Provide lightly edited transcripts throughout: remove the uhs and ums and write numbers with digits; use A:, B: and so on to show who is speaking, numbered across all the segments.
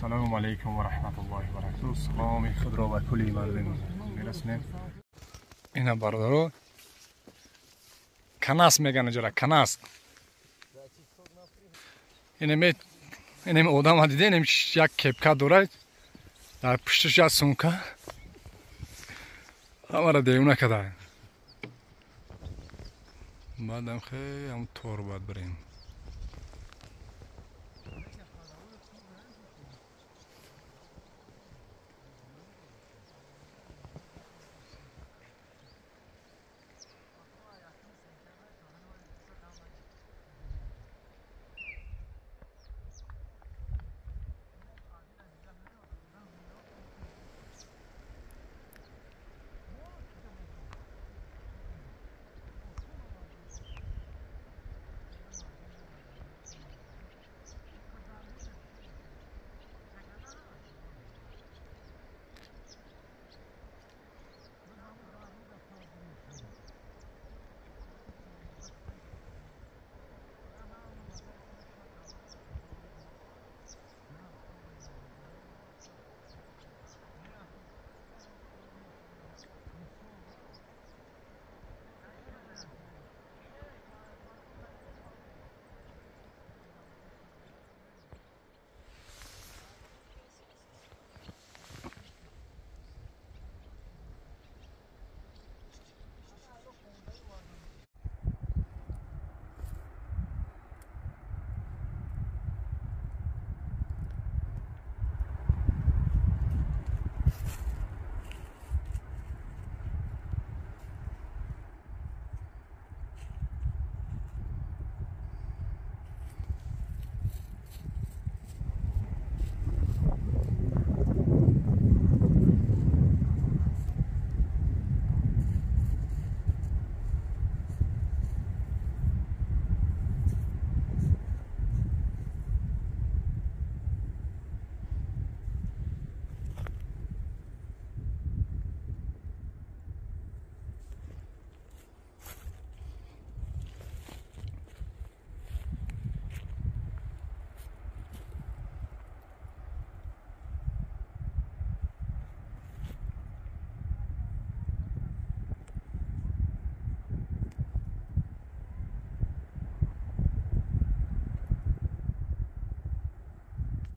A: Ассалому алайкум ва раҳматуллоҳи ва баракатуҳ. Саломи худро ба кулли мардум мерасонем. Ина бародаро канас меган иҷора канас. Инем одама дидем, инем як кепка дорад, дар пушташ як сумка. Ҳамаро девона када. Баъдам хеле ҳам тор бояд бирем.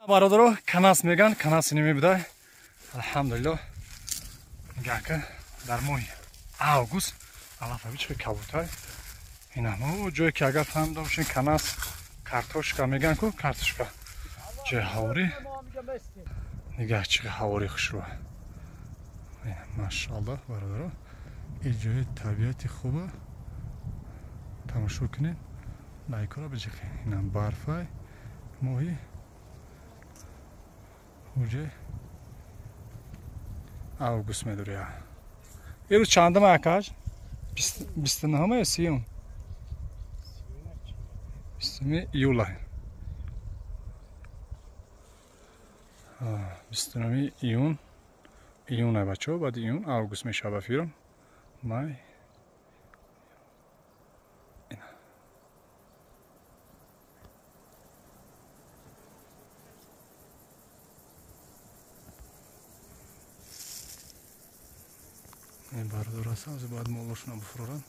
A: Бародаро канас меган, канас намебуда. Алҳамдулиллоҳ. Нигаҳ дар моҳи август алафави чӣ кабутай. Ин ҳамо ҷое ки агар фаҳмида бошед канас картошка меган ку картошка. Ҷои ҳаворӣ. Нигаҳ чӣ ҳаворӣ хушрӯ. Машааллоҳ бародаро. Ин ҷои табиати хуба. Тамошо кунед. Лайкро биҷиқед. Инам барфай моҳи уже август медуря. Ирӯз чандам акаш? 29 ё 30? 20 июла. 29 июн. Июн бачо, баъд июн август мешава фирм. Май. Бародар ҳастам, ҳозир бояд молошона буфурорам.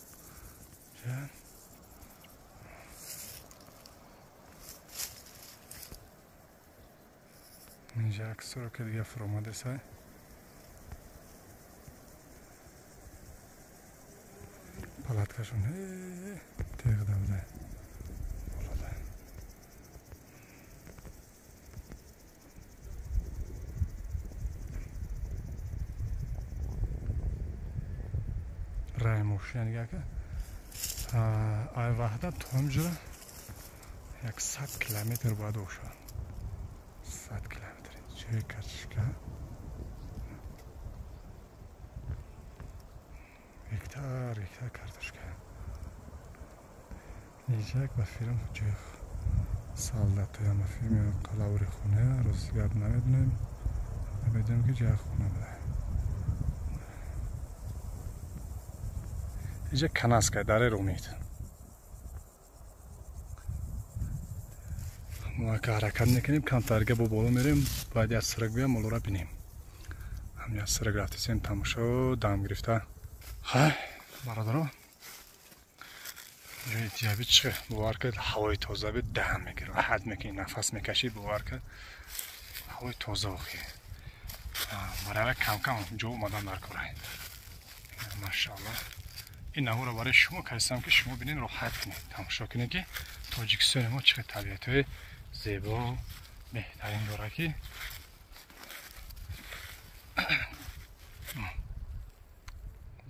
A: Инҷа аксро ки дига фуромадесай. Палаткашон теғда буда. Болода. Рай мошина нигаҳ ка. Ай Ваҳдат то ҳамҷора 100 километр бояд бошад. 100 километр. Ҷои картошка. Гектар, гектар картошка. Ниҷак ба фирм ҷои солдатоям ба фирм ё қалаври хона, рости гап намедонем. Намедонем ки ҷои хона буда. Иҷа канаска даре румид. Мо ака ҳаракат мекунем, камтарга бо боло мерем, баъди аз сирак биям молора бинем. Ҳамин аз сирак рафтесем, тамошо дам гирифта. Ха, бародаро, ҷои тиябӣ чӣ бовар кард, ҳавои тоза би дам мегирад, роҳат мекунӣ, нафас мекашӣ, бовар кард, ҳавои тоза охи. Барава кам-кам ҷо омадан дар кора. Машааллоҳ. Ин наворо барои шумо кардам, ки шумо бинед, роҳат кунед, тамошо кунед, ки Тоҷикистони мо чӣ қадр табиатҳои зебо беҳтарин дорад, ки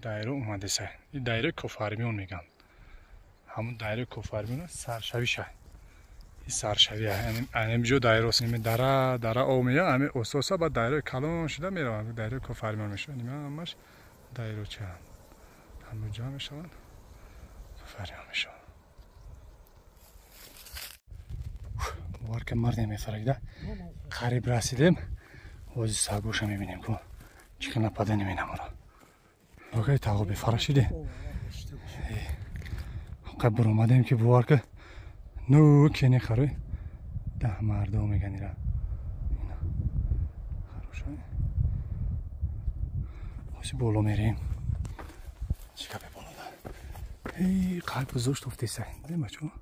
A: дайра омадеса. Ин дайраи Кофармиён мегӯянд. Ҳамун дайраи Кофармиён саршавиша. Ин саршавия. Ҳамин ҷо дайраост. Ҳамин дара, дара об меяд, ҳамин ососа баъд дайраи калон шуда мераванд. Дайраи Кофармиён мешавад. Ин ҳамаш дайрочаанд. Ҳамон ҷо мешаванд, Кофармиён мешаванд. Бовар ки мардем мефарагида. Қариб расидем. Ҳозир сагоша мебинем, ку чӣ хел нападани менамора. Окей, тағо бефара шиде. Қабр баромадем, ки бовар ки ну кени харои даҳ мардо меган ира. Хароша. Ҳозир боло мерем. Чӣ гапе боло да? Эй, қалб гузошт уфтеса. Дидем бачо?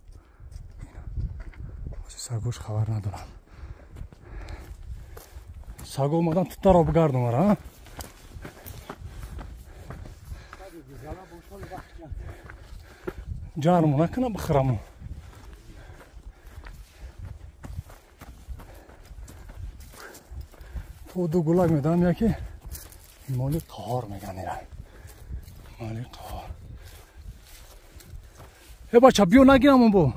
A: Ҳозир сагош хабар надорам. Саго омадан туттаро бигардум ара. Ҷарму накунам бихӯраму. То ду гулак медам, яке моли қаҳор меган ира. Моли қаҳор. Э бача, биё нагирамон бо.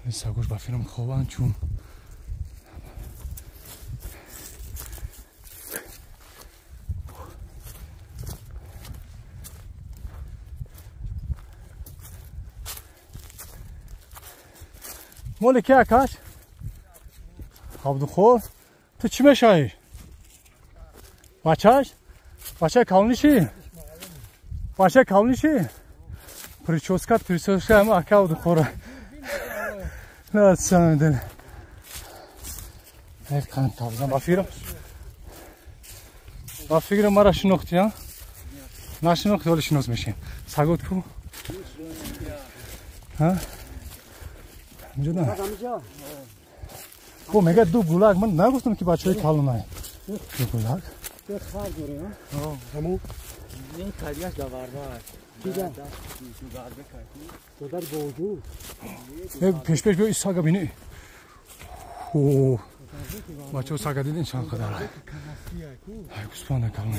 A: Ин сагош ба филм хобанд, чун моли ки акаш? Абдухор, ту чӣ мешавӣ? Бачаш? Бачаи калонишӣ? Бачаи калонишӣ? Прическа, прическа ҳама ака Абдухора. На самом деле. Қанд табзан ба фикрам. Ба фикрам мара шинохтӣ, а? Нашинохтӣ, ҳоло шинос мешем. Сагот ку? Ҳа? Инҷо на. Бо мега ду гулак, ман нагуфтам, ки бачаҳои калонай. Ду гулак.
B: Хар дорем, а? Ҳамон
C: ин табиаш даварда аст.
B: Додар бовуҷуд.
A: Э, пеш-пеш биё, сага бини. О, бачаҳо, сага дидин чанд қадар? Ай, гӯспанда калон.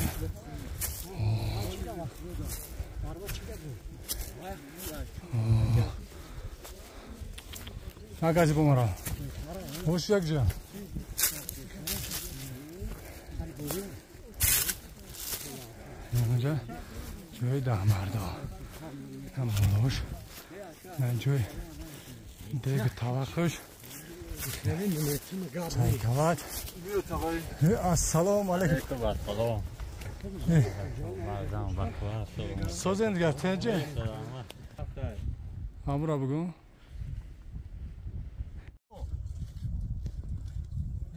A: Нагази бо мара. Хош як ҷа. Инҷа ҷои даҳмардо. Ҳам болош. Ин ҷои дег таваққуш. Чайкават. Ассалому алайкум.
C: Ассалом.
A: Созен дигар теҷе? Ҳамура бугӯ.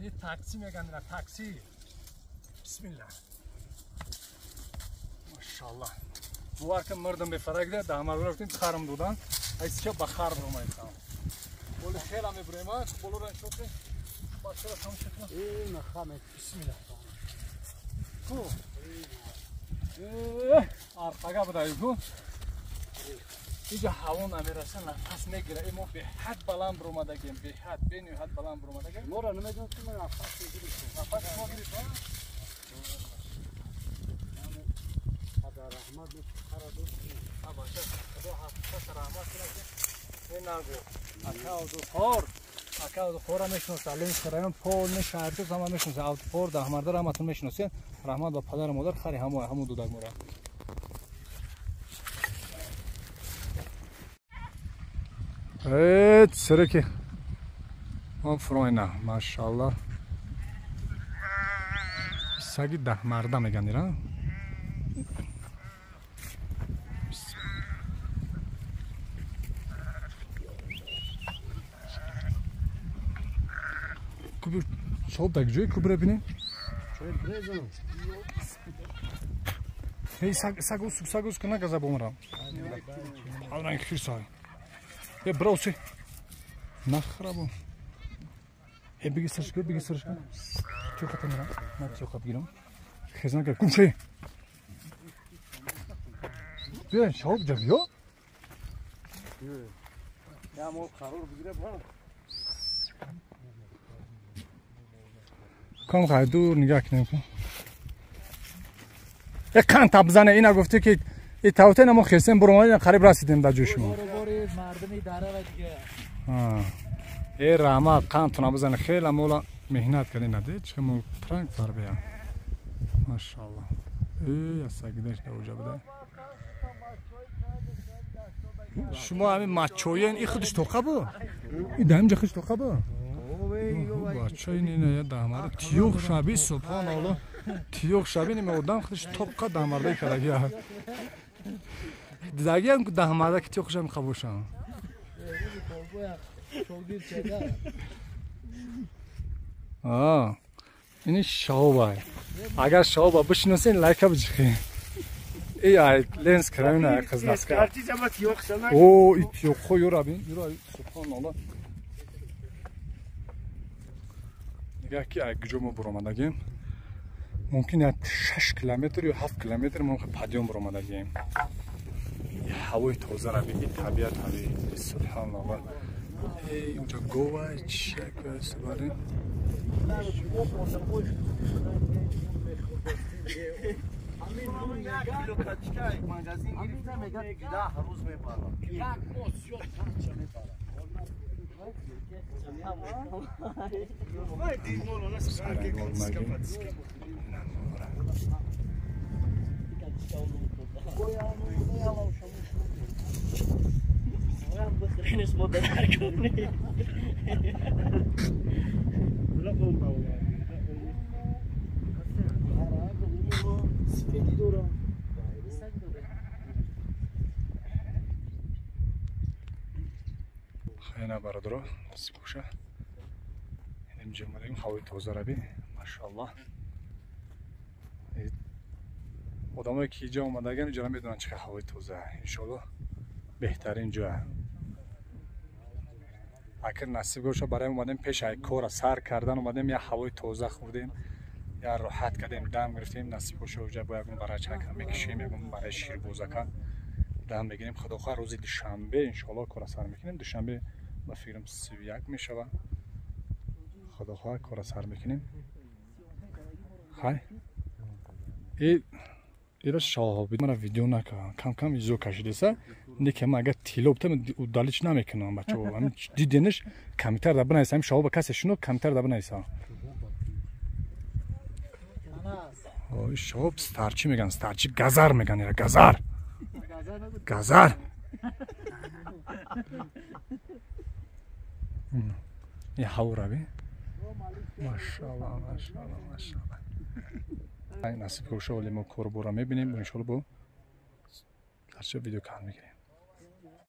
A: Ин такси меган, ина такси. Бисмилла. Машаллах. Бовар кун, мардам бефарак да, даҳмардо рафтем, харм додан. Ай ча ба хар баромадем. Боли хела мебурем, а? Болоро нишон кунем. Бачаро тамошо кунем.
B: Э, нахаме.
A: Бисмилла. Ку. Э, арқага будаю ку. Инҷа ҳаво намераса, нафас мегира. Мо беҳад баланд баромадагем, беҳад, бениҳоят баланд баромадагем.
B: Моро намедонам, ки ман нафас мегирифтам.
A: Нафас шумо гирифт, а?
B: Худо раҳмат мекара дӯст.
A: А бача, Худо ҳафташ раҳмат кунад, ки ин нагу. Ака Абдухор, ака Абдухорро мешиносад. Ленинский район, полный шаҳртӯс ҳама мешиносад. Абдухор даҳмардаро ҳаматон мешиносед. Раҳмат ба падару модар, хари ҳамон дудак мора. Э, сиреки. Он фройна, машаллах. Саги даҳмарда меган ира. Куб шоб даг ҷои кубра бинем. Эй саг саг усук саг усук нагаза бомрам. Алранг хирсай. Е броси. Нахрабо. Е биги саршка, биги саршка. Чока тамера. На чока бигирам. Хезнака кумше. Бия шоб ҷа биё.
B: Я мо қарор бигира ба.
A: Кам хай дур нигоҳ кунем ку. Е қанд бизане ина гуфтӣ ки и тавте намо хесем буромадем қариб расидем дар ҷои шумо. Э раҳмат қандтона бизане хеле мола меҳнат кардем наде чӣ мо пранк фарбея. Машааллоҳ. Э ясагидаш дар оҷа буда. Шумо ҳамин мачоен и худаш тоқа бу? И дар инҷа худаш тоқа бу? Бача ин ина я даҳмарда тиёқ шаби субҳоналлоҳ. Тиёқ шаби нима одам худаш тоқа даҳмардаи кардаги. Дидагиам даҳмарда ки тиёқ шаби қабошам. А, ини шоба. Агар шоба бишносен лайка биҷихи. Эй ай ленс крамина қизласка. О, и тиёқҳо юра бин, юра субҳоналлоҳ. Нигоҳ ки ай куҷо мо буромадагем. Мумкин як 6 километр ё 7 километр мо падиён буромадагем. Ҳавои тозара бин, табиат ҳави. Субҳоналлоҳ. Эй, унҷа гова чак субарин. Хена бародаро, насиб боша. Инҷа омадем, ҳавои тозара бин, машааллоҳ. Одамое ки инҷа омадаган инҷа медонанд чӣ қадр ҳавои тоза. Иншоаллоҳ беҳтарин ҷоя. Агар насиб боша барои омадем пеш ай кора сар кардан омадем, як ҳавои тоза хӯрдем, як роҳат кардем, дам гирифтем. Насиб боша оҷа бо ягон барачака мекишем, ягон бараи ширбозака дам мегирем. Худо хоҳад рӯзи душанбе иншоаллоҳ кора сар мекунем. Душанбе ба фикрам 31 мешавад. Худо хоҳад кора сар мекунем. Хай ира шоҳобид мара видео накардам, кам кам изо кашидеса. Неки ма агар тилло бутам удалиш намекунам бачаҳо. Ҳамин дидениш камитар да бинависам, ҳамин шоҳоба касе шино камитар да бинависам. Шоҳоб старчи меган, старчи газар меган, ира газар. Газар. Ин ҳавора би. Машааллоҳ, машааллоҳ, машааллоҳ. Насиб боша оли мо корбора мебинем, иншоаллоҳ бо дарча видео кар мекунем.